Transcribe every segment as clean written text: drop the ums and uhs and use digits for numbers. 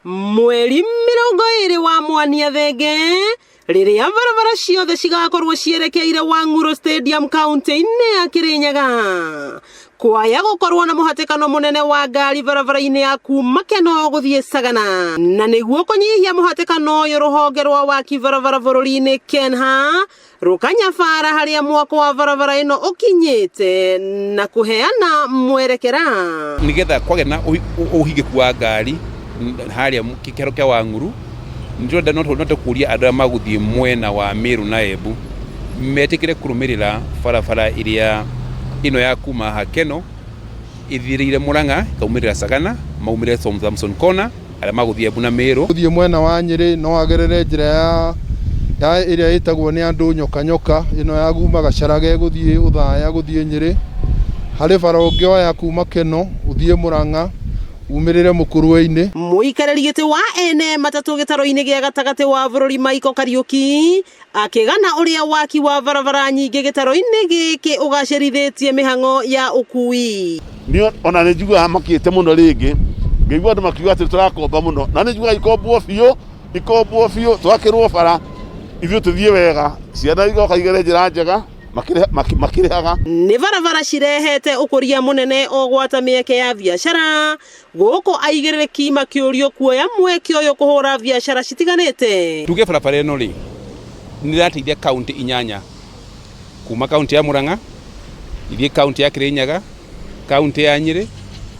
Mweri 20 wa Mwania Thenge, rĩrĩa barabara ciothe cigakorwo cierekeire Wang'uro Stadium kaunti-inĩ ya Kirinyaga, kwaya gũkorwo na mũhatĩkano mũnene wa ngari barabara-inĩ ya kuma Keno gũthiĩ Sagana. Na nĩguo kũnyihia mũhatĩkano ũyũ, rũhonge rwa waki barabara bũrũri-inĩ KENHA rũkanyabara harĩa mwako wa barabara ĩno ũkinyĩte na kũheana mwerekera. Nigetha kwagĩa na ũhingĩku wa ngari harĩa kĩharo kĩa Wang'uru, nĩtũrenda no tũkũria andũ arĩa magũthiĩ mwena wa Meru na Embu metĩkĩre kũrũmĩrĩra barabara ĩrĩa ĩno ya kuma haha Keno ĩthirĩire Murang'a, ĩkaumĩrĩra Sagana, maumĩre Samson Corner, arĩa magũthiĩ Embu na Meru. Gũthiĩ mwena wa Nyĩrĩ no agerere njĩra ya ĩrĩa ĩtagwo nĩ andũ nyoka nyoka, ĩno ya kuma Gacharage gũthiĩ Ũthaya gũthiĩ Nyĩrĩ. Harĩ bara ũngĩoya kuma Keno ũthiĩ Murang'a umĩrĩre Mũkũrwe-inĩ. Mũikarĩri gĩtĩ wa ene matatũ gĩtaro-inĩ gĩa gatagatĩ wa bũrũri Michael Kariuki akĩgana ũrĩa waki wa barabara nyingĩ gĩtaro-inĩ gĩkĩ ũgacĩrithĩtie mĩhang'o ya ũkui. Niĩ ona nĩ njiguaga makĩte mũno rĩngĩ, ngĩigua andũ makiuga atĩ tũrakomba mũno, na nĩ njiguaga ikombwo biũ, ikombwo biũ, twakĩrwo bara ithuĩ tũthiĩ wega, ciana igoka igere njĩra njega makĩrĩhaga. Nĩ barabara cirehete ũkũria mũnene o gwata mĩeke ya biacara gũkũ aigĩrĩrĩki makĩũrio kuoya mweke ũyũ kũhũra biacara citiganĩte. Tuge barabara ĩno rĩ, nĩ ĩrateithia kaunti 8, kuma kaunti ya Murang'a ithiĩ kaunti ya Kirinyaga, kaunti ya Nyĩrĩ,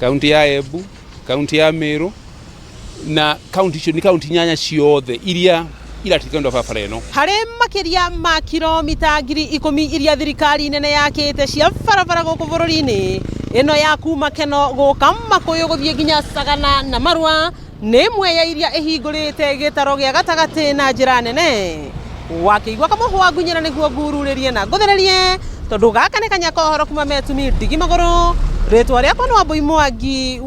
kaunti ya Embu, kaunti ya Meru, na kaunti icio nĩ kaunti 8 ciothe iria irateithĩka nĩ ũndũ wa barabara ĩno. Harĩ makĩria ma kilomita 10,000 iria thirikari nene yakĩte cia barabara gũkũ bũrũri-inĩ, ĩno ya kuma Keno gũka Makũyũ gũthiĩ nginya Sagana na Marua nĩ ĩmwe ya iria ĩhingũrĩte gĩtaro gĩa gatagatĩ na njĩra nene. Wakĩigua kamũhwa ngunyĩra nĩguo ngururĩrie na ngũthererie, tondũ gaka nĩ kanya ka ũhoro kuma Metumi ndigi magũrũ. Rĩtwa rĩakwa nĩ Wambui Mwangi.